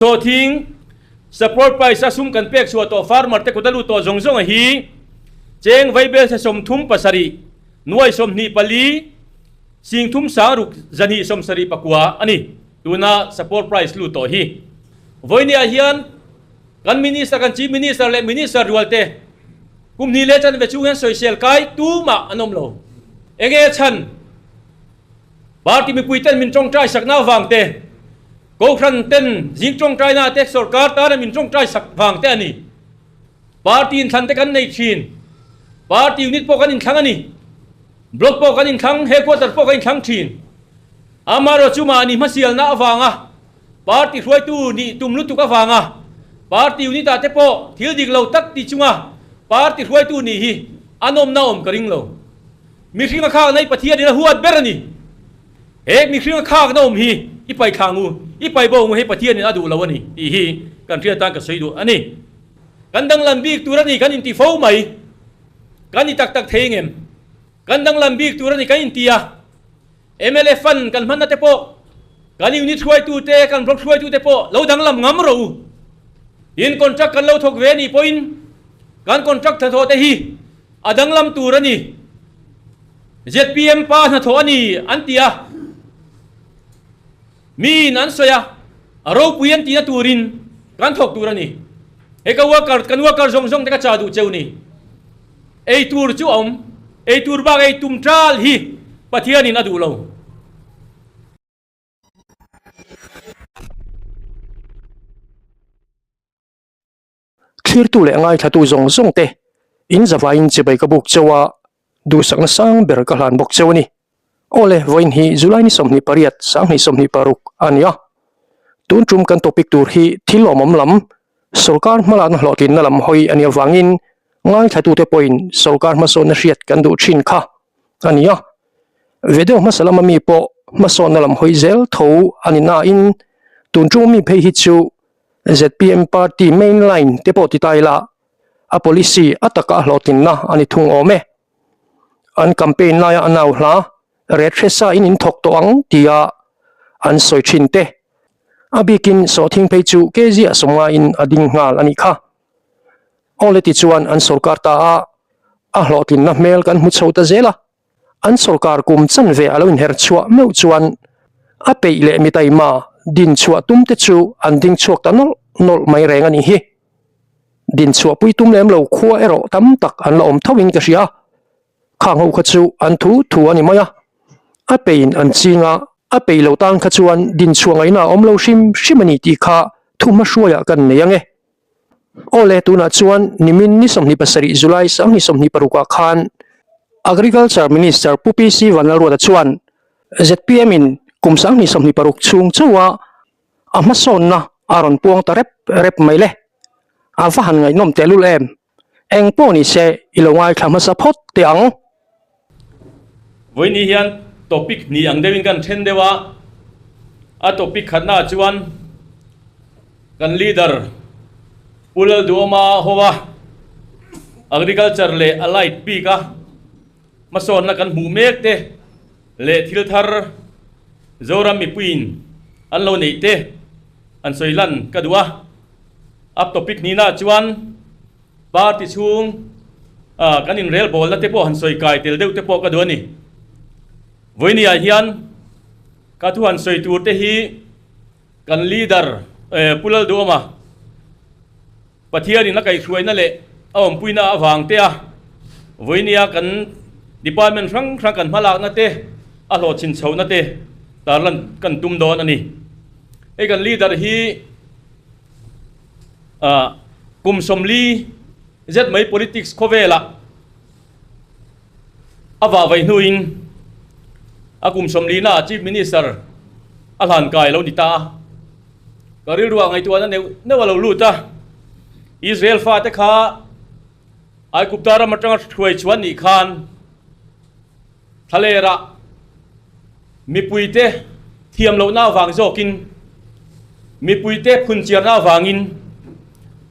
Sawhthing support price a sum kan pek chhuah tawh farmer te kut a lut tawh zawng zawng a hi cheng vaibel se 37 nuai 24 sing 3 sang ruk 200 79 a ni tuna support price lut tawh hi. Vawinia hian kan minister kan chief minister leh minister rual te kum hnih leh chanve chhung hian sawisel kai tumah an awm lo. Enge chhan? Party mipui ten min tawngtai sakna avang te, Kohhran ten zing tawngtaina te sorkar tana min tawngtai sak vang te a ni. Party inthlan te kan nei thin. Party unit pawh kan inthlang a ni. Block pawh kan inthlang, headquarter pawh kan inthlang thin. Amaherawhchu chu mahni hmasialna avanga party hruaitu nih tum lutuk avanga party unit ah te pawh thil dik lo tak ti chunga party hruaitu nih hi a nawmna awm ka ring lo. Mihring a khakna hi Pathian in a huat ber a ni. He mihring a khakna awm hi i pai thla ngu, i pai bo ngu hei Pathian in a duh lo a ni tih hi kan hriat tan ka sawi duh a ni. Kan danglam bik tur a ni kan inti fo mai. Kan ni tak tak thei ngem? Kan danglam bik tur a ni kan inti a. Mla fund kan hmanna te pawh kan unit hruaitu te, kan block hruaitu te pawh lo danglam ngam rawh u. Tin, contract kan lo thawk ve a nih pawhin kan contract hnathawh te hi a danglam tur a ni. Zpm pa hnathawh a ni an ti a, miin an sawi a, a ropui an tihna turin kan thawk tur a ni. Hei ka worker, kan worker zawng zawng te ka chah duh cheu ni. Ei tur chu a awm, ei tur bak ei tum tal hi Pathianin a duh lo. Thlirtu leh ngaithlatu zawng zawng te in zavaiin chibai ka buk cheu a, duhsakna sang ber ka hlan bawk cheu a ni. Aw le, vawiin hi July ni 28, 2026 a ni a. Tun tum kan topic tur hi thil lawmawm lam, sawrkar hmalakna hlawhtlinna lam hawi a nih avangin ngaithlatute pawhin sawrkar hmasawnna hriat kan duh thin kha a ni a. Video hmasa lama mi pawh hmasawnna lam hawi zel tho a ni nain tun tum mi phei hi chu Zpm party main line te pawh ti ta ila, a policy a taka a hlawhtlinna a ni thung awm e. An campaign laia a nau hla ret hre sa in in thawk tawh ang tia an sawi thin te. A bikin sawhthing phei chu kg a sawm ngaiin a ding nghal a nih kha. Awle tichuan an sawrkar ta a, a hlawhtlinna hmel kan hmu chho ta zel a. An sawrkar kum chanve a lo inher chhuah meuh chuan a peih leh mitaima din chhuah tum te chu an ding chhuak ta nawlh nawlh mai reng a nih hi. Din chhuah pui tum lem lo khua erawh tam tak an la awm tho in ka hria. Khang ho kha chu an thu thu a ni mai a, a peiin an ching a, a peih lo tan kha chuan din chhuah ngaihna a awm lo hrim hrim a ni tih kha thuhmahruaiah kan nei ang e. Aw le, tunah chuan nimin ni 27 July 2026 ah khan Agriculture Minister Pu PC Vanlalruata chuan zpm in kum 2026 chhung chauha a hmasawnna a rawn puang ta rep rep mai le. A va han ngaihnawm tehlul em? Eng pawh ni se i lo ngaithla hmasa phawt teh ang. Vawiini hian topic hnih ang deuhin kan then deuh a, a topic khatnaah chuan kan leader Pu Lalduhawma hoa Agriculture leh Allied bika hmasawnna kan hmuh mek te leh thil thar Zoram mipuiin an lo neih te an sawi lan ka duh a. A topic hnihnaah chuan Party chhung kan inrelbawlna te pawh han sawi kai tel deuh te pawh ka duh a ni. Vawinia hian ka thu han sawi tur te hi kan leader Pu Lalduhawma Pathianin a kaihhruaina leh a awmpuina avang te a vawinia kan department hrang hrang kan hmalakna te a hlawhchhin chhohna te tarlan kan tum dawn a ni. Hei kan leader hi Kum 40 zet mai politics khawvelah a vah vaih hnuin a kum 40 naah Chief Minister a hlan kai lo ni ta a. Ka rilruah ngaihtuahna neuh neuh a lo lut a, Israel fate kha Aigupta ram atanga hruai chhuan nih khan Thlalerah mipuite thiam lohna avang zawkin mipuite phunchiarna avangin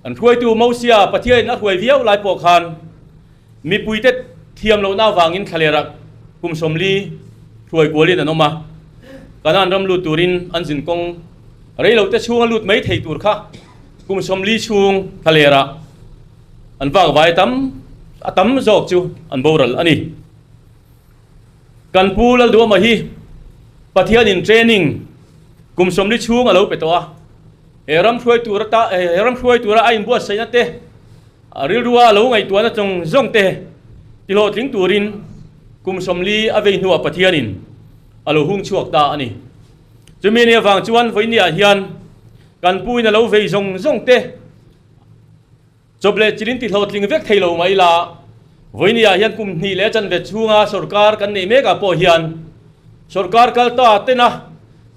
an hruaitu Mosia Pathianin a hruai viau lai pawh khan mipuite thiam lohna avangin thlalerah kum 40 hruai kualin an awm a, Kanaan ram lut turin an zin kawng Reilote chhunga lut mai thei tur kha kum 40 chhung thlalerah an vak vai tam a tam zawk chu an boral a ni. Kan Pu Lalduama hi Pathianin training kum 40 chhung a lo pe tawh a, he ram hruai tur ata he ram hruai tura a inbuatsaihna te, a rilrua a lo ngaihtuahna zawng zawng te tihlawhtling turin kum 40 a vei hnuah Pathianin a lo hung chhuak ta a ni. Chumi ni avang chuan vawinia hian kan puin a lo vei zawng zawng te chawp leh chilin ti hlawhtling vek thei lo mai la, vawinia hian kum hnih leh chanve chhunga sorkar kan neih mekah pawh hian sorkar kal ta tena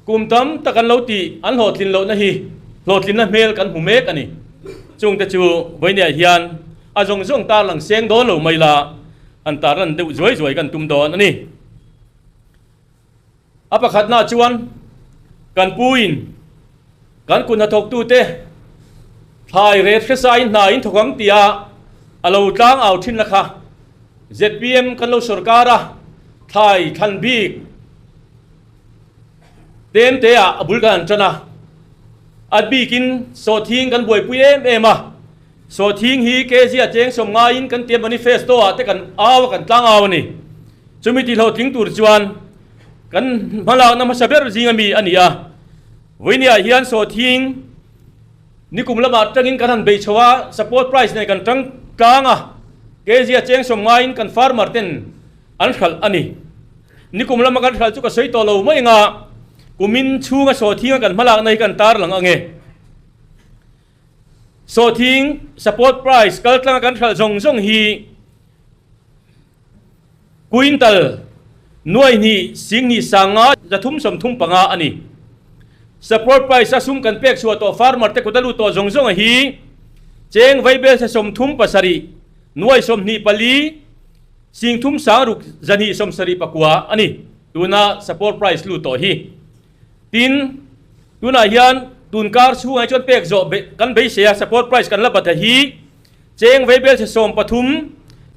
kum tam tak an lo tih an hlawhtlin lohna hi hlawhtlinna hmel kan hmu mek a ni. Chungte chu vawinia hian a zawng zawng tarlang seng dawn lo mai la, an tarlan deuh zuai zuai kan tum dawn a ni. A pakhatnaah chuan kan puin kan kut hnathawktute thlai ret hresain hna in thawk ang tia a lo tlang au thin la kha zpm kan lo sawrkar a, thlai thlan bik tlem te ah a bul kan han tan a, a bikin sawhthing kan buaipui em em a, sawhthing hi kg a cheng sawm ngaiin kan tia manifesto ah te kan au a kan tlang au a ni. Chumi tihhlawhtling tur chuan kan hmalakna hmasa ber zinga mi a ni a. Vawinia hian sawhthing nikum lamah atangin kan han bei chho a, support price nen kan tang tlang a, kg a cheng sawm ngaiin kan farmer ten an hralh a ni. Nikum lama kan hralh chu ka sawi tawh lo mai anga kumin chhunga sawhthing a kan hmalakna hi kan tarlang ang e. Sawhthing support price kal tlanga kan hralh zawng zawng hi Quintal 2 2 35 335 a ni. Support price a sum kan pek chhuah tawh farmer te kut a lut tawh zawng zawng a hi cheng vaibel se 37 24 3 6 279 a ni tuna support price lut tawh hi. Tin, tunah hian tunkar chhungah hi chuan pek zawh kan beisei a support price kan la bat a hi Cheng vaibel chhe 13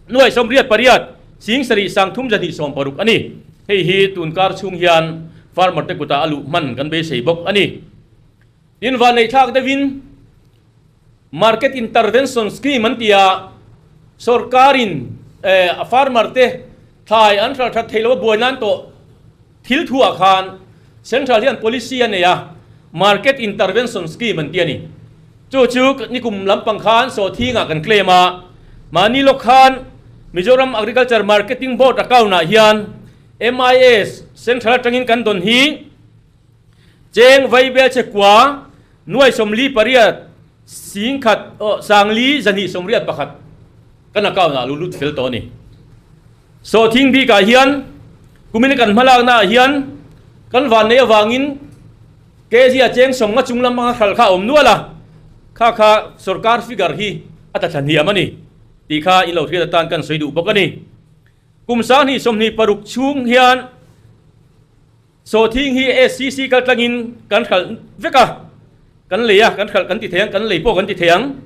88 7 3 260 a ni. Hei hi tunkar chhung hian farmer te kutah a luh hman kan beisei bawk a ni. Tin vanneih thlak deuhin Market Intervention Scheme an ti a, sorkarin a farmer te thlai an hralh that thei lo a buai nan tawh thil thuah khan Central hian policy a nei a, Market Intervention Scheme an ti a ni. Chu chu nikum lampang khan sawhthingah kan claim a, mahni lawk khan Mizoram Agriculture Marketing Board account ah hian MIS Central atangin kan dawn hi cheng vaibel che kua 48 10 aw 4 281 kan account ah lu lut fel tawh a ni. Sawhthing bikah hian kumin kan hmalakna ah hian kan vanneih avangin Kg a cheng 50 chung lam anga hralh kha a awm nual a, kha kha sorkar figure hi a ta thla hniam a ni tih kha in lo hriat atan kan sawi duh bawk a ni. Kum 2026 chhung hian sawhthing hi SCC kal tlangin kan hralh vek a, kan lei a, kan hralh kan ti thei ang, kan lei pawh kan ti thei ang.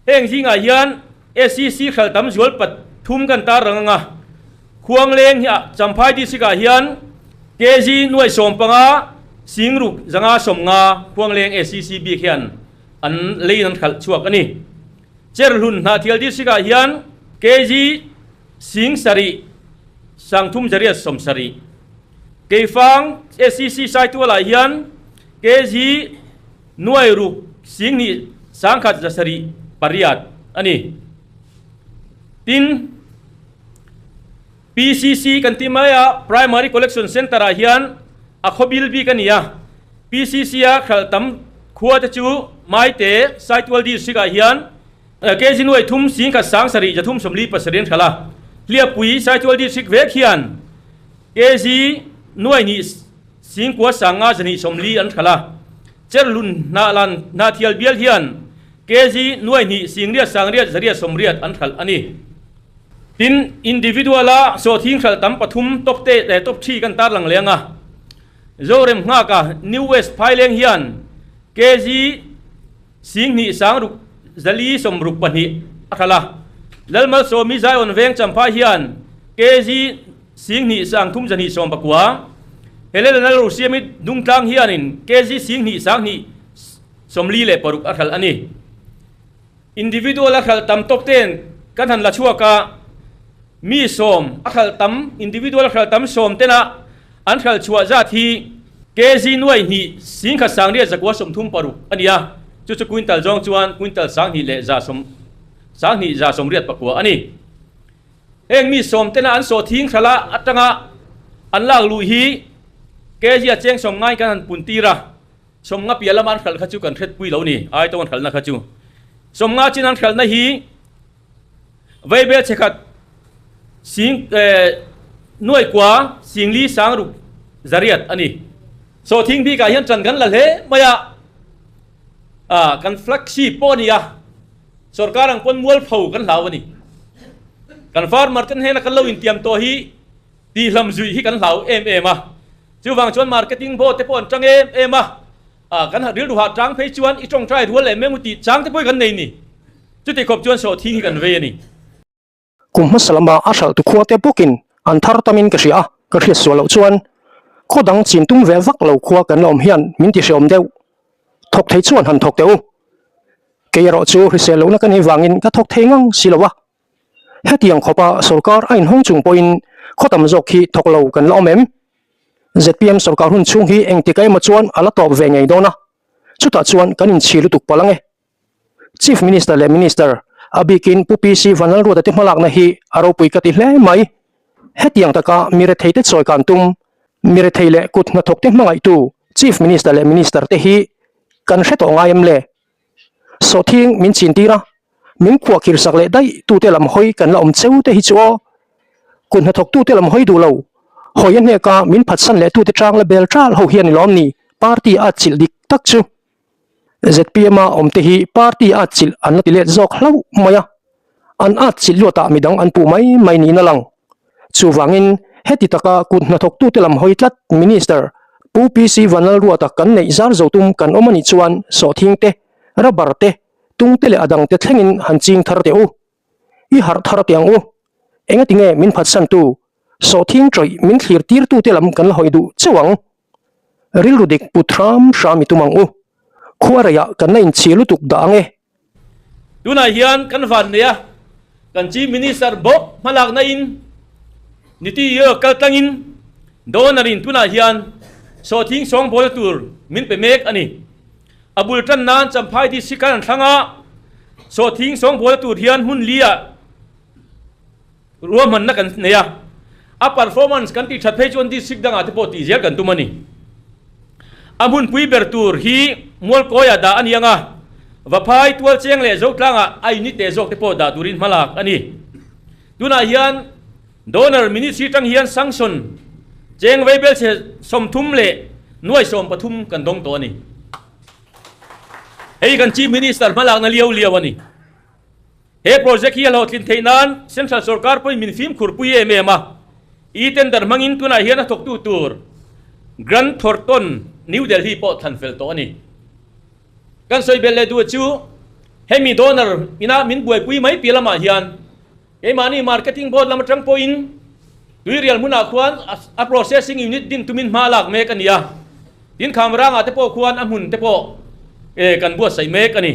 Heng zingah hian SCC hralh tam zual pathum kan tar rang ang a, Khuangleng hi a Champhai District ah hian kg 15 6 590 Khuangleng SCC bik hian an leiin an hralh chhuak a ni. Cherhlun Hnahthial District ah hian kg 7 370. Keifang SCC Saitual ah hian kg 6 2 1 7 8 a ni. Tin, PCC kan ti mai a, Primary Collection Centre ah hian a khaw bil bik a ni a. PCC a hralh tam khua te chu Maite, Saitual District ah hian kg 3 1 7 347 an hralh a. Hliappui, Saitual District vek hian kg 2 9 5 240 an hralh a. Cherhlun Hnahlan Hnahthial bial hian kg 2 8 8 180 an hralh a ni. Tin, individual a sawhthing hralh tam pathum top te leh top three kan tarlang leh ang a. Zorem nghaka New West Phaileng hian kg 2 6 462 a hralh a. Lalmalsawmi Zion Veng Champhai hian kg 2 3 219. Helena Lalrosiami Dungtlang hianin kg 10 sang 46 a hralh a ni. Individual a hralh tam tawk ten kan han la chhuak a, mi sawm a hralh tam, individual a hralh tam sawm tena an hralh chhuah zat hi kg 2 1,836 a ni a, chu chu quintal zawng chuan quintal 2 leh za sawm 2 189 a ni. Heng mi sawm tena an sawhthing hralh a atanga an lak luh hi kg a cheng sawm ngai kan han pun tir a. Sawmnga piah lama an hralh kha chu kan hretpui lo ni, Aitawng an hralhna kha chu. Sawmnga chin an hralhna hi Vaibel chhekhat sing eh nuai kua singli sangruk zariat a ni. Sawhthing bikah hian ṭan kan la hle mai a, ah kan flagship pawh a ni a, sorkar ang pawn mualpho kan hlau a ni. Kan farmer ten hnena kan lo intiam tawh hi tihlam zuih hi kan hlau em em a. Chuvang chuan marketing board te pawh an tang em em a, ah kan rilru hah tang phei chuan i tawngtai rual leh meng u tih chang te pawh hi kan nei ni. Chuti khawp chuan sawhthing hi kan vei a ni. Kum hmasa lama a hralh tu khua te bawkin an thar tamin ka hria a, ka hriat sual loh chuan khaw dang chin tum ve vak lo khua kan la awm hian min ti hreawm deuh. Thawk thei chuan han thawk teh u. Kei erawh chu hrisel lohna ka nei vangin ka thawk thei ngang si lo a. Hetiang khawpa sorkar a inhawng chung pawhin khaw tam zawk hi thawk lo kan la awm em? Zpm sorkar hun chhung hi engtik emaw chuan a la tawp ve ngei dawn a, chutah chuan kan inchhir lutuk palh ang e. Chief Minister leh Minister, a bikin Pu PC Vanlalruata te hmalakna hi a ropui ka ti hle mai. Hetiang taka mi retheite chawi kan tum, mi rethei leh kut hnathawkte hmangaihtu Chief Minister leh Minister te hi kan hre tawh ngai em le? Sawhthing min chin tir a, min khuah khir sak leh daih tute lam hawi kan la awm cheu te hi chu aw. Kut hnathawk tute lam hawi duh lo, hawi a hneka min phatsan leh tute tang la bel ṭal ho hian i lawm ni party a atchilh dik tak chu. Zpm a awm te hi party a atchilh an la ti let zawk hlauh mai a, an atchilh luatah midang an puh mai mai niin a lang. Chuvangin heti taka kut hnathawktute lam hawi tlat Minister Pu PC Vanlalruata kan neih zar zo tum kan awm a nih chuan sawhthing te, rubber te, tung te leh a dang te thlengin han ching thar teh u. I harh thar teh ang u. Engati nge min phatsantu sawhthing tawih min thlir tirtute lam kan la hawi duh chauh ang? Rilru dik put hram hram i tum ang u. Khua reiah kan la inchhir lutuk dah ang e. Tunah hian kan van nei a, kan Chief Minister bawk hmalakna in Niti Aayog kal tlangin donor in tunah hian sawhthing sawngbawlna tur min pe mek a ni. A bul tan nan Champhai District kan an thlang a, sawhthing sawngbawlna tur hian hmun li ah Ruahmanna kan nei a, a performance kan tih that phei chuan district dangah te pawh tih zel kan tum a ni. A hmunpui ber tur hi Mualkawiah dah a ni ang a, Vaphai, Tualcheng leh Zotlangah a unit teh zawk te pawh dah turin hmalak a ni. Tunah hian Donor Ministry tang hian sanction cheng vaibelchhe 30 leh nuai 13 kan dawng tawh a ni. Hei kan Chief Minister hmalakna liau liau a ni. He project hi a hlawhtlin theih nan Central sorkar pawhin min fimkhur pui em em a, e-tender hmangin tunah hian a thawktu tur Grant Thornton, New Delhi pawh thlan fel tawh a ni. Kan sawi belh leh duh chu hemi donor ina min buaipui mai piah lamah hian keimahni marketing board lam atang pawhin Tuirial hmunah khuan a processing unit din tumin hma lak mek a ni a, tin Khamrangah te pawh khuan a hmun te pawh kan buatsaih mek a ni.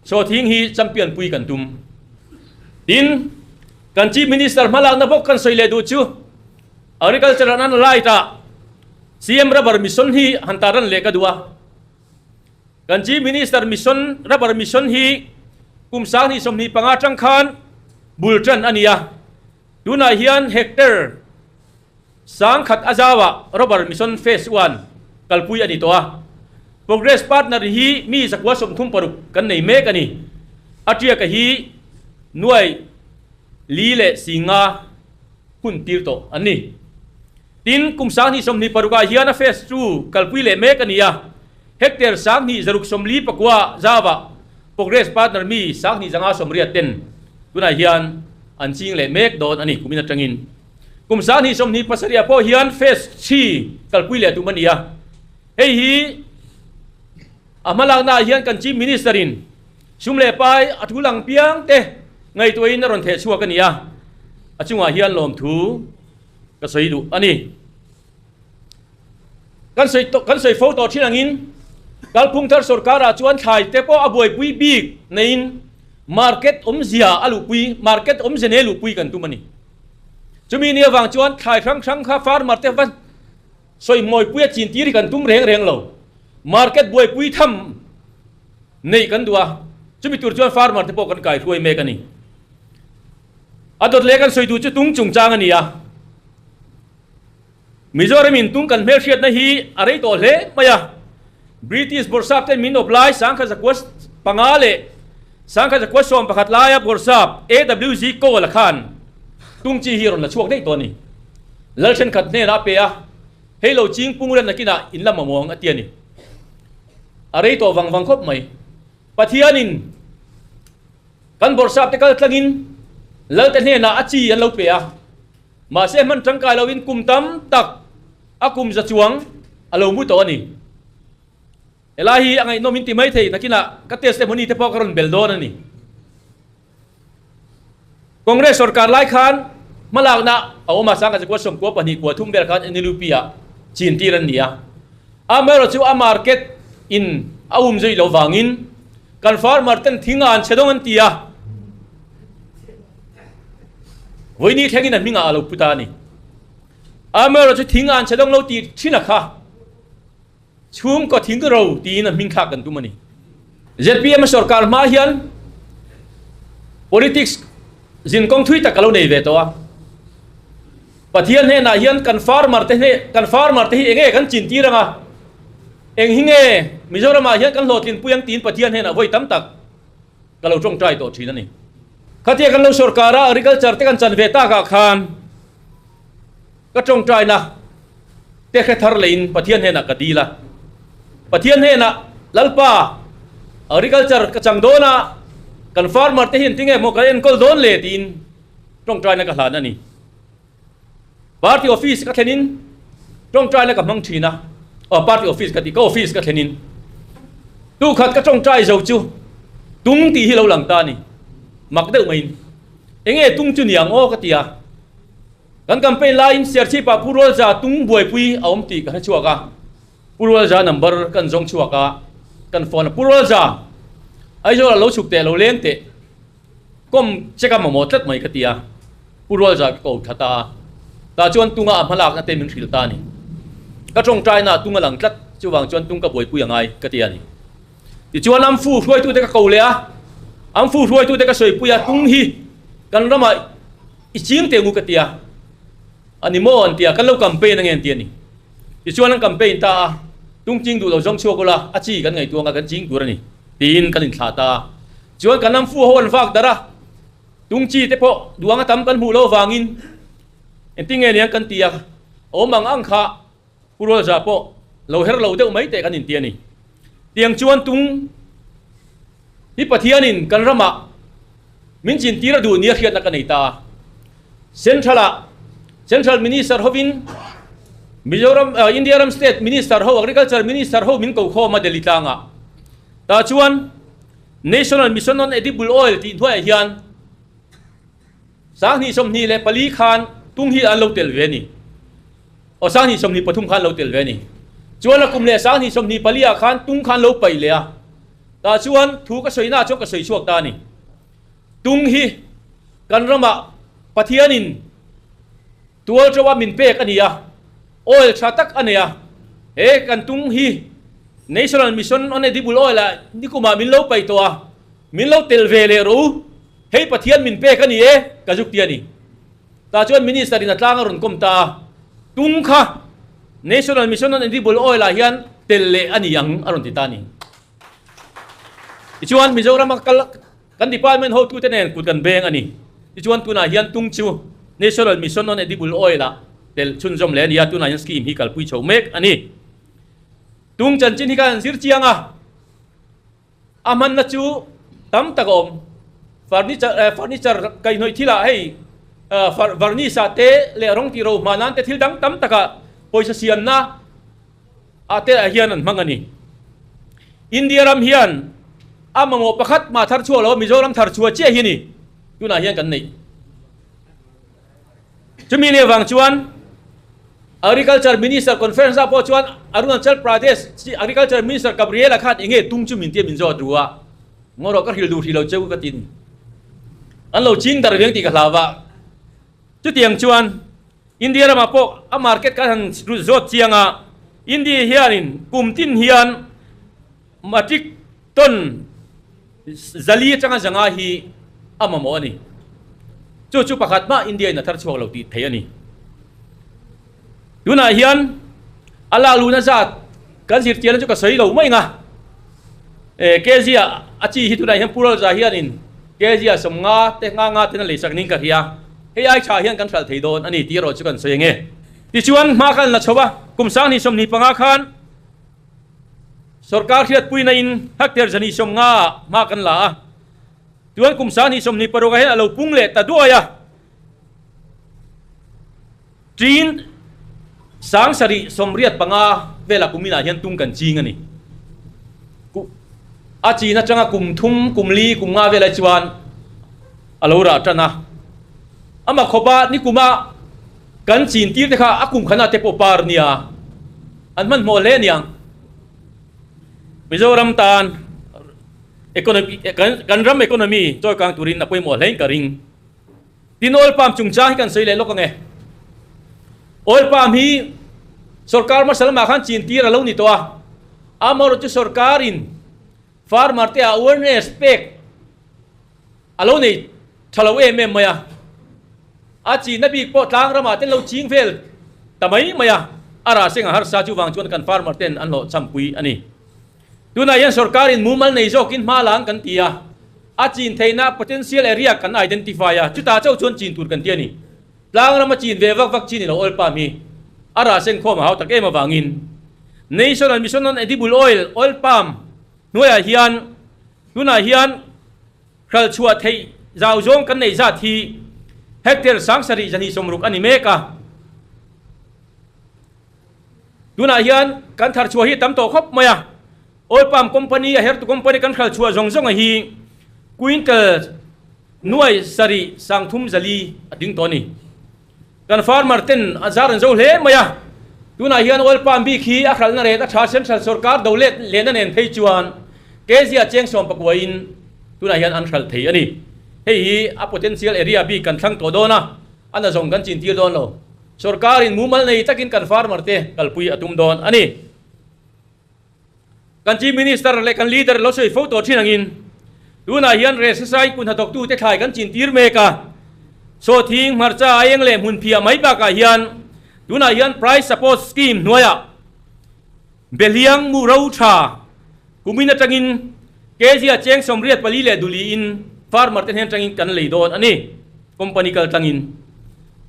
Sawhthing hi champion pui kan tum. Tin, kan Chief Minister hmalakna bawk kan sawi leh duh chu Agriculture and Allied ah CM Rubber Mission hi han taran leh ka duh a. Kan Chief Minister Mission Rubber Mission hi kum 2025 atang khan bul tan a ni a. Tunah hian hectare 10,000 a zauah Rubber Mission Phase One kalpui a ni tawh a. Progress Partner hi mi 136 kan nei mek a ni. A tiaka hi nuai li leh singa hun tir tawh an ni. Tin, kum 2026 ah hian a Phase Two kalpui leh mek a ni a. Hectare 2649 zauah Progress Partner mi 2580 ten tunah hian an ching leh mek dawn a ni kumin atangin. Kum 2027 ah pawh hian Phase Three kalpui leh tum a ni a, hei hi a hmalakna ah hian kan Chief Minister in sum leh pai a thu lang piang te ngaihtuahin a rawn theh chhuak a ni a, a chungah hian lawmthu ka sawi duh a ni. Kan sawi tawh kan sawi fo tawh thin angin kalphung thar sorkarah chuan thlai te pawh a buaipui bik neiin market awmzia a luhpui market awmzia nei a luhpui kan tum a ni. Chumi ni avang chuan thlai hrang hrang kha farmer te va sawi mawipui a chin tir hi kan tum reng reng lo. Market buaipui tham neih kan duh a, chumi tur chuan farmer te pawh kan kaihruai mek a ni. A dawt leh kan sawi duh chu tung chungchang a ni a. Mizoram in tung kan hmelhriatna hi a rei tawh hle mai a, British bawrhsap ten min awp lai 1905 leh 1911 laia bawrhsap AWG Cole-a khan tung chi hi a rawn la chhuak daih tawh a ni. Lal thenkhat hnenah a pe a, hei lo ching pung ren nakinah in la mamawh ang a ti a ni. A rei tawh vang vang khawp mai. Pathianin kan bawrhsap te kal tlangin Lalte hnenah a chi an lo pe a. Mahse hman tangkai loin kum tam tak a kum za chuang a lo mu tawh a ni. Helai hi a ngaihnawm in ti mai thei nakinah ka testimony te pawh ka rawn bel dawn a ni. Congress sorkar lai khan hmalakna a awm a, Sangkachakua sawmkua pahnih kua thum vel khan NLUP ah chin tir an ni a. Amaherawhchu a market in a um zui loh vangin kan farmer ten thing a an chhe dawng an ti a. Vawiini thlengin a hmingah a lo pu ta a ni. Amaherawhchu chu thing an chhe dawng lo tih thin a kha chhungkaw thing ro tiin a hming thlak kan tum a ni. Zpm a sorkar hma hian politics zinkawng thui tak a lo nei ve tawh a. Pathian hnenah hian kan farmer te hne kan farmer te hi enge kan chin tir anga eng hi nge Mizoramah hian kan hlawhtlin pui ang tiin Pathian hnenah vawi tam tak ka lo tawngtai tawh thin a ni. Khatia kan lo sorkar a agriculture te kan chan ve takah khan ka tawngtaina te hre thar leiin Pathian hnenah ka dil a. Pathian hnenah Lalpa agriculture ka chang dawn a, kan farmer te hian tinge maw kan enkawl dawn le tiin tawngtaina ka hlan a ni. Party office ka thlenin tawngtaina ka hmang thin a, aw party office ka tih ka office ka thlenin tukhat ka tawngtai zo chu tung tih hi lo lang ta a ni, mak deuh maiin enge tung chu niang aw ka ti a, kan campaign laiin Serchhip-ah Pu Rualza tung buaipui a awm tih ka hre chhuak a, Pu Rualza number kan zawng chhuak a, kan phone a, Pu Rualza Aizawl-ah lo chhuk teh lo leng teh. Kawm che ka mamawh tlat mai ka ti a, Pu Rualza ka ko tha ta a, tah chuan tunga a hmalakna te min hrilh ta a ni. Ka tawngtaina ah tung a lang tlat, chuvang chuan tung ka buaipui a ngai ka ti a ni. Tichuan Amfu hruaitute ka ko leh a, Amfu hruaitute ka sawipui a, tung hi kan ramah i ching teh ngu ka ti a, a ni maw an ti a, kan lo campaign ange an ti a ni. Tichuan an campaign ta a, tung ching duh lo zawng chhuak ula, a chi kan ngaihtuah anga kan ching tur a ni tiin kan inthlah ta a. Chuan kan lam fu ho an vak darh a, tung chi te pawh duang a tam kan hmuh loh avangin engtin nge niang kan ti a, awm ang ang kha Pu Rualza pawh lo her lo deuh mai teh kan inti a ni. Tiang chuan tung hi Pathianin kan ramah min chintir a duh nia hriatna ka nei ta a. Central-ah Central Minister hovin Mizoram India ram State Minister ho Agriculture Minister ho min ko khawm a Delhi tlangah. Tah chuan National Mission on Edible Oil tih hnuaiah hian 2024 khan tung hi an lo tel ve a ni. Aw 2023 khan an lo tel ve a ni. Chuan a kum leh 2024 ah khan tung khan lo paih leh a. Tah chuan thu ka sawi naah chuan ka sawi chhuak ta a ni. Tung hi kan ramah Pathianin Tual ṭeuha min pek a ni a, oil ṭha tak a nei a. He kan tung hi National Mission on Edible Oil ah nikumah min lo paih tawh a, min lo tel ve leh rawh u, hei Pathian min pek a ni e, ka zuk ti a ni. Tah chuan Minister in a tlang a rawn kawm ta a, tung kha National Mission on Edible Oil ah hian tel leh a ni ang a rawn ti ta a ni. Tichuan Mizoram a kal Kan department hotute nen kut kan beng a ni. Tichuan tunah hian tung chu National Mission on Edible Oil ah tel chhunzawm leh a ni a, tunah hian scheme hi kalpui chho mek a ni. Tung chanchin hi khan zir chiang a, a hmanna chu tam tak a awm. Furniture furniture kaihhnawih thilah hei varnish ah te leh rawng tih ro hma nan te thil dang tam takah pawisa siamna Ah te ah hian an hmang a ni. India ram hian a mamawh pakhat mah thar chhuak lo a, Mizoram thar chhuah chiah hi a ni tunah hian kan neih. Chumi leh vang chuan Agriculture Minister Conference ah pawh chuan Arunachal Pradesh Agriculture Minister Gabriela khan enge tung chu min tia min zawt ru a, ngaw rawh ka hrilh duh hrih lo cheu ka ti ni. An lo ching dar veng tih ka hlau a. Chutiang chuan India ramah pawh a market kan han zawt chiang a, India hianin kum tin hian matric ton 400 atanga 500 hi a mamawh a ni. Chu chu pakhat mah India in a thar chhuak lo tih theih a ni. Tunah hian a lak luhna zat kan zirtirna chu ka sawi lo mai ang a. E, kg ah a chi hi tunah hian Pu Lalza hianin kg ah 50 te nga nga ten a leisak ning ka hria. Hei ai tha hian kan hralh thei dawn a ni tih erawh chu kan sawi ang e. Tichuan hma khan la chho a, kum 2025 khan Sorkar hriatpuina in hectare 250 ah hma kan la a, chuan kum 2026 ah hian a lo pung leh ta duai a. Tin, 75,000 velah kuminah hian tung kan ching a ni. A chin atanga kum thum, kum li, kum nga velai chuan a lo rah tan a. Amah khawpa nikuma kan chin tir te kha a kum khanah te pawh par nia an hmanhmawh hle aniang. Mizoram tan economy kan ram economy chawikang turin a pawimawh hlein ka ring. Tin oil palm chungchang hi kan sawi leh lawk ang e. Oil palm hi sorkar hmasa lamah khan chin tir a lo ni tawh a, amaherawhchu chu sorkarin farmer te ah awareness pek a lo nei tha lo em em mai a, a chinna bik pawh tlang ramah ten lo ching vel ta mai mai a, a rah seng a harsa chuvang chuan kan farmer ten an hlawh chhampui a ni. Tunah hian sorkarin mumal nei zawkin hma la ang kan ti a, a chin theihna potential area kan identify a, chutah chauh chuan chin tur kan ti a ni. Tlang rama chin ve vak vak chi ni lo oil palm hi a rah seng khawm a hau tak em avangin National Mission on Edible Oil, Oil Palm, hnuaiah hian tunah hian hralh chhuah theih zau zawng kan neih zat hi hectare 7260 a ni mek a. Tunah hian kan thar chhuah hi tam tawh khawp mai a, Oil Palm Company a hertu company kan hral chhuah zawng zawng a hi quintal 7304 a ding tawh a ni. Kan farmer ten a zar an zo hle mai a, tunah hian Oil Palm bik hi a hralhna rate a tha Central sawrkar do let lehna nen phei chuan kg a cheng sawm pakuain tunah hian an hralh thei a ni. Hei hi a potential area bik kan thlang tawh dawn a, a na zawng kan chintir dawn lo. Sorkarin mumal nei takin kan farmer te kalpui a tum dawn a ni. Kan Chief Minister leh kan leader lo sawi fo tawh thin angin tunah hian Resasai kun hnathawktute thlai kan chintir mek a. Sawhthing, hmarcha, aieng leh hmunphiah mai bakah hian tunah hian Price Support Scheme hnuaiah Behliang mu ro tha kumin atangin kg a cheng 84 leh duliin farmer te hnen atangin kan lei dawn a ni. Company kal tlangin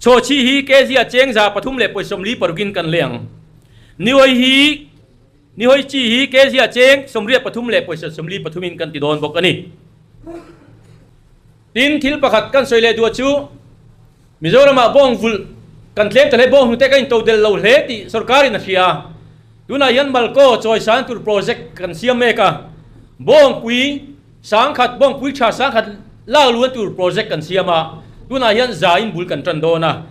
Chhawchhi hi kg a cheng 300 leh pawisa 46 in kan lei ang. Nihawi hi Nihawi chi hi kg a cheng 83 leh pawisa 43 in kan ti dawn bawk a ni. Tin, thil pakhat kan sawi leh duah chu Mizoramah bawng vulh kan tlem ta hle, bawng hnute ka into del lo hle tih sorkarin a hria. Tunah hian Malko chawisan tur project kan siam mek a, bawngpui 10,000, bawngpui tha 10,000 lak luan tur project kan siam a, tunah hian za in bul kan tan dawn a.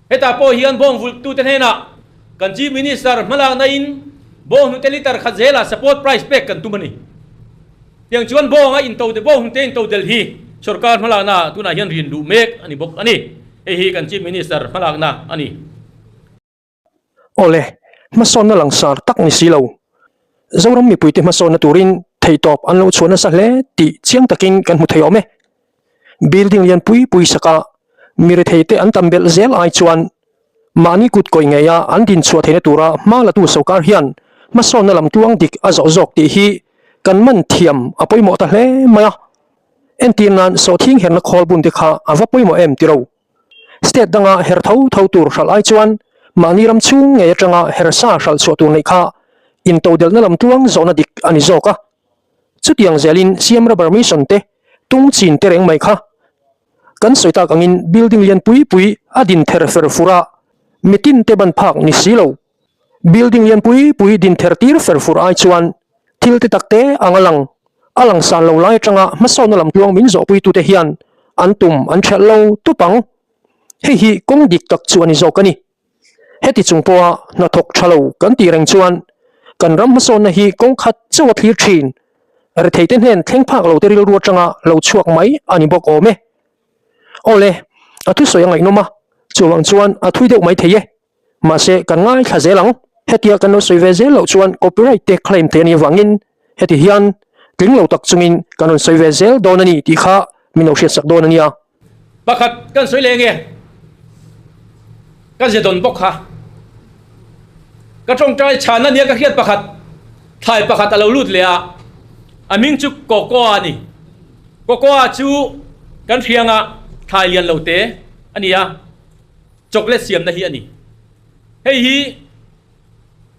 Hetah pawh hian bawng vulhtute hnenah kan Chief Minister hmalakna in bawng hnute litre khat zelah support price pek kan tum a ni. Tiang chuan bawnga into bawng hnute into del hi sorkar hmalakna tunah hian rin duh mek a ni bawk a ni. Hei hi kan Chief Minister hmalakna a ni. Awle, hmasawnna langsar tak ni si lo. Zoram mipuite hmasawnna turin theihtawp an lo chhuah nasa hle tih chiang takin kan hmu thei awm e. Building lian pui pui saka mi retheite an tam belh zel ai chuan mahni kut kawih ngeia an din chhuah theihna tura hma latu sawrkar hian hmasawnna lam tluang dik a zawh zawk tih hi kan man thiam a pawimawh ta hle mai a. Entir nan sawhthing herna khawl bun te kha a va pawimawh em tiro. State danga her tho tho tur hralh ai chuan mahni ram chhung ngei atanga her sa hralh chhuah tur neih kha intodelhna lam tluang zawhna dik a ni zawk a. Chutiang zelin Siam Rubber Mission te tung chin te reng mai kha kan sawi tak angin building lian pui pui a din ther fer fur a, mitin te ban phak ni si lo. Building lian pui pui din ther tir fer fur ai chuan thil te tak te ang a lang, a lang san lo lai atanga hmasawnna lam tluang min zawhpuitute hian an tum an ṭhelh lo tup ang. Hei hi kawng dik tak chu a ni zawk a ni. Heti chung pawha hnathawk tha lo kan tih reng chuan kan ram hmasawnna hi kawng khat chauh a thlir thin. Retheite hnen thleng phak lo te rilru atanga lo chhuak mai a ni bawk awm e. Awle, a thusawi a ngaihnawm a, chuvang chuan a thui deuh mai thei e. Mahse, kan ngaithla zel ang. Hetia kan lo sawi ve zel loh chuan copyright te claim thei a nih avangin heti hian tling lo tak chungin kan rawn sawi ve zel dawn a ni tih kha min lo hriatsak dawn a nia. Pakhat kan sawi leh nge? Ka ze dawn bawk kha. Ka tawngtai chhan a nia ka hriat pakhat thlai pakhat a lo lut leh a, a hming chu Cocoa a ni. Cocoa chu kan hrianga thlai lian lo te a ni a. Chocolate siamna hi a ni. Hei hi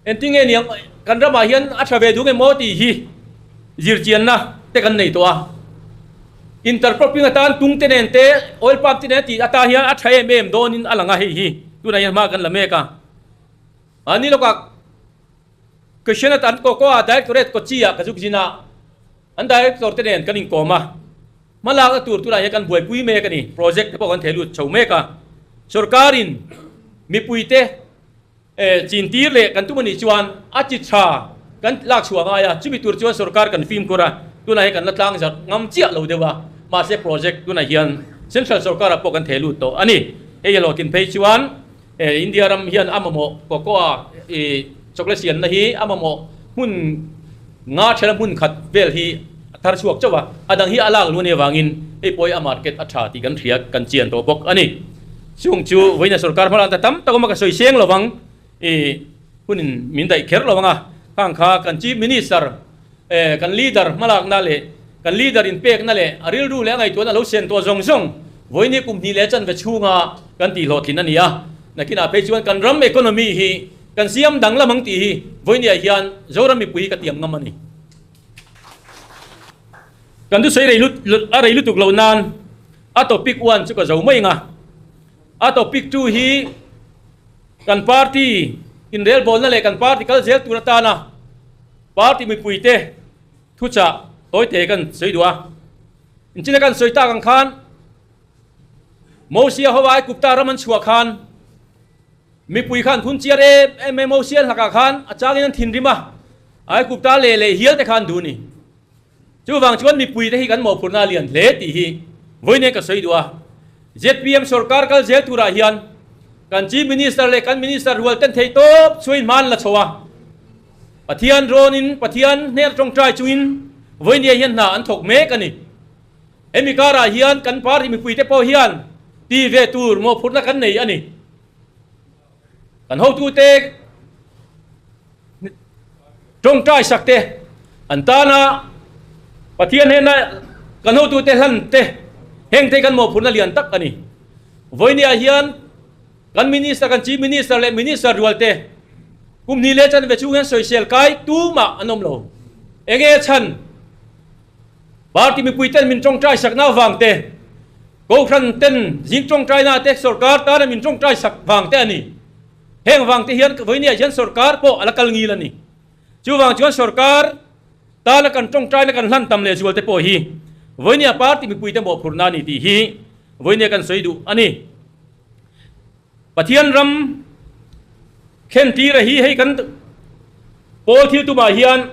engtin nge niang kan ramah hian a tha ve duh nge maw tih hi zirchianna te kan nei tawh a. Intercropping atan tung te nen te oil palm te nen tih atan hian a tha em em dawnin a lang a hei hi tunah hian hma kan la mek a. Mahni lawkah Question atan Cocoa Directorate Kochi ah ka zuk zin a, an Director te nen kan inkawm a. Hmalakna tur tunah hian kan buaipui mek a ni. Project te pawh kan thei lut chho mek a. Sorkarin mipuite chintir leh kan tum a nih chuan a chi tha kan lak chhuah ngai a. Chumi tur chuan sorkar kan fimkhur a, tunah hian kan la tlang zarh ngam chiah lo deuh a. Mahse project tunah hian central sorkarah pawh kan thei lut tawh a ni. Hei a hlawhtlin phei chuan India ram hian a mamawh cocoa chocolate siamna hi a mamawh hmun nga thela hmun khat vel hi a thar chhuak chauh a, a dang hi a lak luh a nih avangin hei pawh hi a market a tha tih kan hria kan chian tawh bawk a ni. Chung chu vawiina sorkar hma lan ta tam tak awm a ka sawi seng lovang i hunin min daih kher lovang a, khang kha kan chief minister Kan leader hmalakna leh kan leader inpekna leh a rilru leh a ngaihtuahna lo sen tawh zawng zawng vawiini kum hnih leh chanve chhunga kan tihhlawhtlin a ni a. Nakinah phei chuan kan ram economy hi kan siam danglam ang tih hi vawiiniah hian Zoram mipui hi ka tiam ngam a ni. Kan thusawi rei a rei lutuk loh nan a topic one chu ka zo mai ang a. A topic two hi kan party inrelbawlna leh kan party kal zel tur atana Party mipuite thuchah tawite kan sawi duh a, inchina kan sawi tak ang khan Mosia ho Aigupta ram an chhuah khan mipui khan phun chiar em em e Mosia hlakah khan a changin an thinrim a, Aigupta leh leh hial te khan duh a ni. Chuvang chuan mipuite hi kan mawhphurhna a lian hle tih hi vawiin ka sawi duh a. Zpm sorkar kal zel turah hian kan Chief Minister leh kan Minister rual ten thei tawp chhuain hma an la chho a. Pathian rawnin Pathian hner tawngtai chungin vawiin hian hna an thawk mek a ni. Hemi karah hian kan party mipuite pawh hian ti ve tur mawhphurhna kan nei a ni. Kan hotute tawngtai sak te, an tana Pathian hnena kan hotute hlan te, heng te kan mawhphurhna lian tak a ni. Vawinia hian kan Minister, kan Chief Minister leh Minister rual te kum hnih leh chanve chhung hian sawisel kai tumah an awm lo. Enge chhan? Party mipui ten min tawngtai sakna avang te, Kohhran ten zing tawngtaina te sorkar tana min tawngtai sak vang te a ni. Heng vang te hian vawinia hian sorkar pawh a la kal ngil a ni. Chuvang chuan sorkar tana kan tawngtaina kan hlan tam leh zual te pawh hi vawinia party mipui te mawhphurhna a ni tih hi vawinia kan sawi duh a ni. Pathian ram thlentira hi hei kan pawl thil tumah hian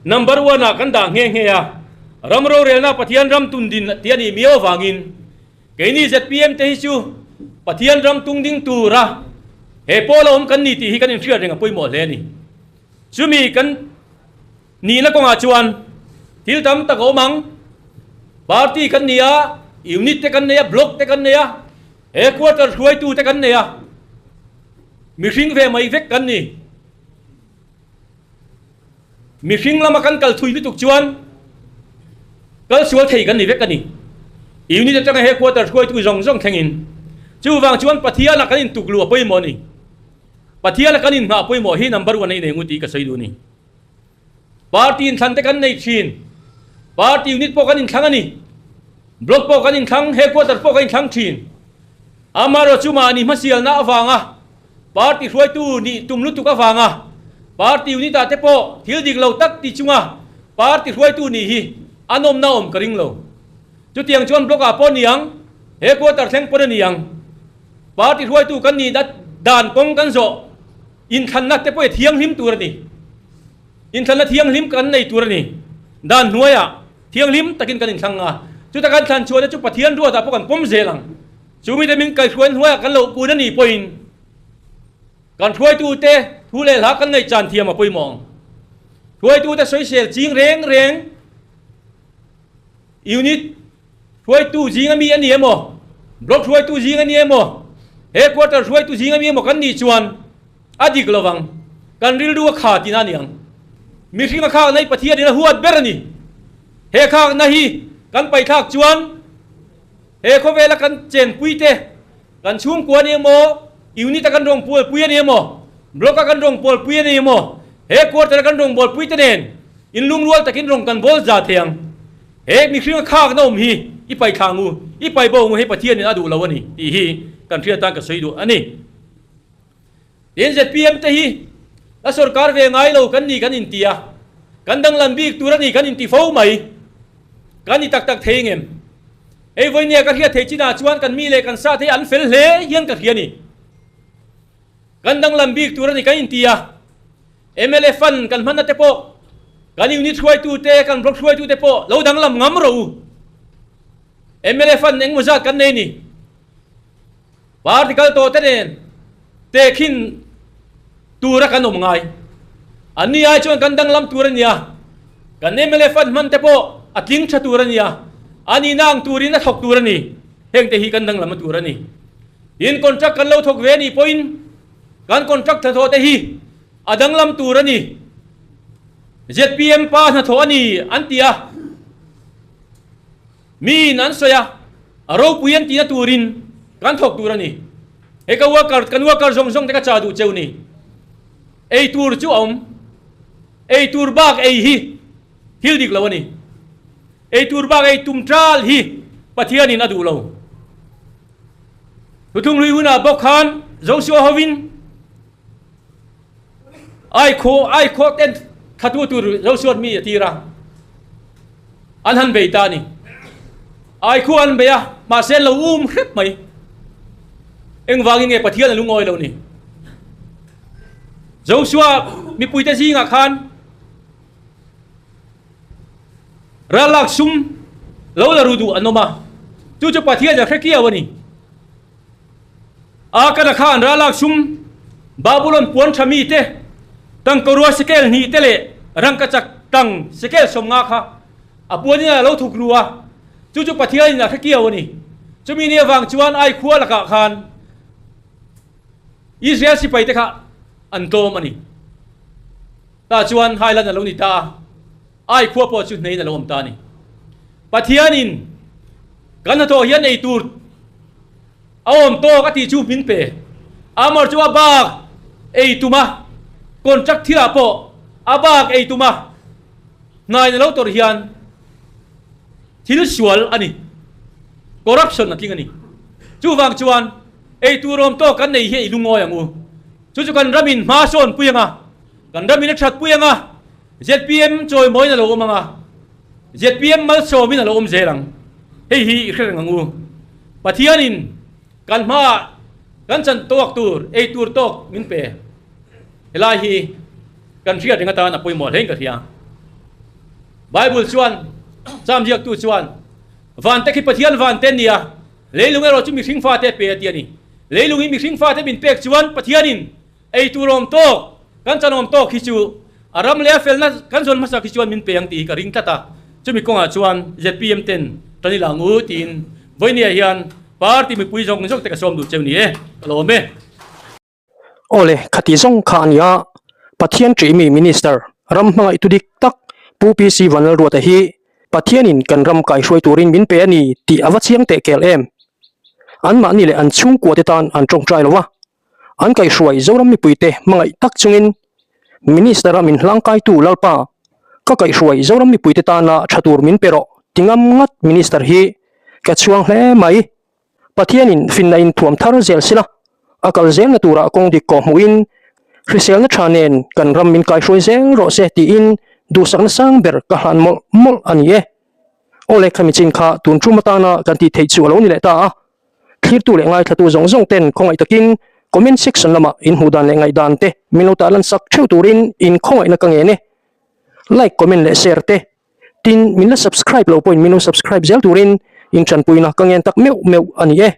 number one ah kan dah nghe nghe a, ram rorelna Pathian ram tundin tih a nih miau avangin keini zpm te hi chu Pathian ram tungding tura he pawl a awm kan ni tih hi kan inhriat reng a pawimawh hle a ni. Chumi kan Nihna kawngah chuan thil tam tak a awm ang. Party kan ni a, unit te kan nei a, block te kan nei a, headquarter hruaitu te kan nei a, mihring ve mai vek kan ni. Mihring lama kan kal thui lutuk chuan kal sual thei kan ni vek a ni. Unit atanga headquarter hruaitu zawng zawng thlengin. Chuvang chuan Pathiana kan intukluh a pawimawh a ni. Pathiana kan inhngah pawimawh hi number one a inei ngu tih ka sawi duh a ni. Party inthlan te kan nei thin. Party unit pawh kan inthlang a ni. Block pawh kan inthlang, headquarter pawh kan inthlang thin. Amaherawhchu chu mahni hmasialna avanga party hruaitu nih tum lutuk avanga party unit ah te pawh thil dik lo tak ti chunga party hruaitu nih hi a nawmna awm ka ring lo. Chutiang chuan block ah pawh niang, headquarter thleng pawn a niang. Party hruaitu kan nih dan kawng kan zawh. Inthlanna te pawh hi thianghlim tur a ni. Inthlanna thianghlim kan nei tur a ni. Dan hnuaiah thianghlim takin kan inthlang a, chuta kan thlan chhuah te chu Pathian ruatah pawh kan pawm zel ang. Chu mite min kaihhruai hnuaiah kan lo kun a nih pawhin kan hruaitute thu leh hla kan ngaihchan thiam a pawimawh ang. Hruaitute sawisel ching reng reng unit Hruaitu zing ami a ni emaw, Block hruaitu zing a ni emaw, Headquarter hruaitu zing ami emaw kan nih chuan a dik lo vang. Kan rilru a kha tihna a ni ang. Mihring a khakna hi Pathianin a huat ber a ni. He khakna hi kan paithlak chuan he khawvela kan chenpui te, kan chhungkua a ni emaw, Unit a kan rawngbawlpui a ni emaw, Block a kan rawngbawlpui a ni emaw, Headquarter a kan rawngbawlpui te nen inlungrual takin rawng kan bawl za thei ang. He mihringa khakna awm hi i pai thla ngu, i pai bo ngu hei Pathianin a duh lo a ni tih hi kan hriat tan ka sawi duh a ni. Tin zpm te hi la sorkar ve ngai lo kan ni kan inti a, kan danglam bik tur a ni kan inti fo mai. Kan ni tak tak thei ngem? Hei vawinia ka hriat theih chinah chuan kan mi leh kan sa te hi an fel hle hian ka hria a ni. Kan danglam bik tur a ni kan inti a. Mla fund kan hmanna te pawh kan unit hruaitute, kan block hruaitute pawh lo danglam ngam rawh u. Mla fund engmaw zat kan nei ni. Party kal tawh te nen tehkhin tura kan awm ngai. Anni ai chuan kan danglam tur a nia. Kan mla fund hman te pawh a tling tha tur a nia. A nihna ang turin a thawk tur a ni. Hengte hi kan danglam a tur a ni. Tin, contract kan lo thawk ve a nih pawhin Kan contract hnathawh te hi a danglam tur a ni. Zpm pa hnathawh a ni an ti a, miin an sawi a, a ropui an tihna turin kan thawk tur a ni. Hei ka worker, kan worker zawng zawng te ka chah duh cheu ni. Ei tur chu a awm. Ei tur bak ei hi thil dik lo a ni. Ei tur bak ei tum tal hi Pathianin a duh lo. Thuthung hlui hunah bawk khan Joshua hovin ai khaw ai khaw ten thatu tur Joshua mi a tir a, an han bei ta a ni. Ai khu an bei a, mahse an lo um hrep mai. Engvangin nge Pathian a lungawi lo ni? Joshua mipuite zingah khan Ralak sum lo la ru duh an awm a, chu chu Pathian a hre kiau a ni. Akana khan ralak sum Babulon puan tha mite tangkarua sekel hnih te leh rangkachak tang sekel 50 kha a puanin a lo thuk ru a, chu chu Pathianin a hre kiau a ni. Chumi ni avang chuan ai khua lakah khan Israel sipaite kha an tlawm a ni. Tah chuan Highland a lo ni ta a, Ai khua pawh chu hneiin a lo awm ta a ni. Pathianin kan hnathawh hian ei tur a awm tawk a tih chu min pe. Amor chu a bak ei tum a, contract thilah pawh a bak ei tum a, hnain a lo tawrh hian thil sual a ni, corruption a tling a ni. Chuvang chuan ei tur awm tawk kan nei hi ei lungawi ang u. Chu chu kan ramin hma sawn pui ang a. Kan ramin a that pui ang a, zpm chawimawiin a lo awm ang a, zpm malsawmin a lo awm zel ang. Hei hi i hre reng ang u. Pathianin kan hmaah kan chan tawk tur, ei tur tawk min pe. Helai hi kan hriat reng atan a pawimawh hlein ka hria. Bible chuan, Psalm ziaktu chuan, Vante khi Pathian vante an ni a, leilung erawh chu mihring fate a pe a ti a ni. Leilung hi mihring fate min pek chuan Pathianin Ei tur awm tawk, kan chan awm tawk hi chu a ram leh a felna kan zawn hmasak hi chuan min pe ang tih hi ka ring tlat a, chumi kawngah chuan zpm ten tan ila ang u tiin vawinia hian party mipui zawng zawng te ka sawm duh cheu ni e, ka lawm e. Awle, khati zawng kha a nia, Pathian ṭihmi Minister, ram hmangaihtu dik tak Pu PC Vanlalruata hi Pathianin kan ram kaihruai turin min pe a ni tih a va chiang teh kel em? Anmahni leh an chhungkuate tan an ṭawngṭai lo a, An kaihhruai Zoram mipuite hmangaih tak chungin Minister a min hlangkaitu Lalpa, ka kaihhruai Zoram mipuite tana tha tur min pe rawh ti ngam ngat Minister hi ka chhuang hle mai. Pathianin finna in thuam thar zel sila, a kal zelna turah kawng dik kawh hmuhin hriselna tha nen kan ram min kaihhruai zel rawh se tiin duhsakna sang ber ka hlan mawlh mawlh a ni e. Awle khami chin kha tun tum atana kan tih theih chu a lo ni leh ta a. Thlirtu leh ngaithlatu zawng zawng ten khawngaih takin. Comment section lamah in hmuh dan leh ngaihdan te min lo tah lan sak theuh turin in khawngaihna ka ngen e. Like, comment leh share te. Tin, min la subscribe lo pawhin min lo subscribe zel turin in tanpuina ka ngen tak meuh meuh a ni e.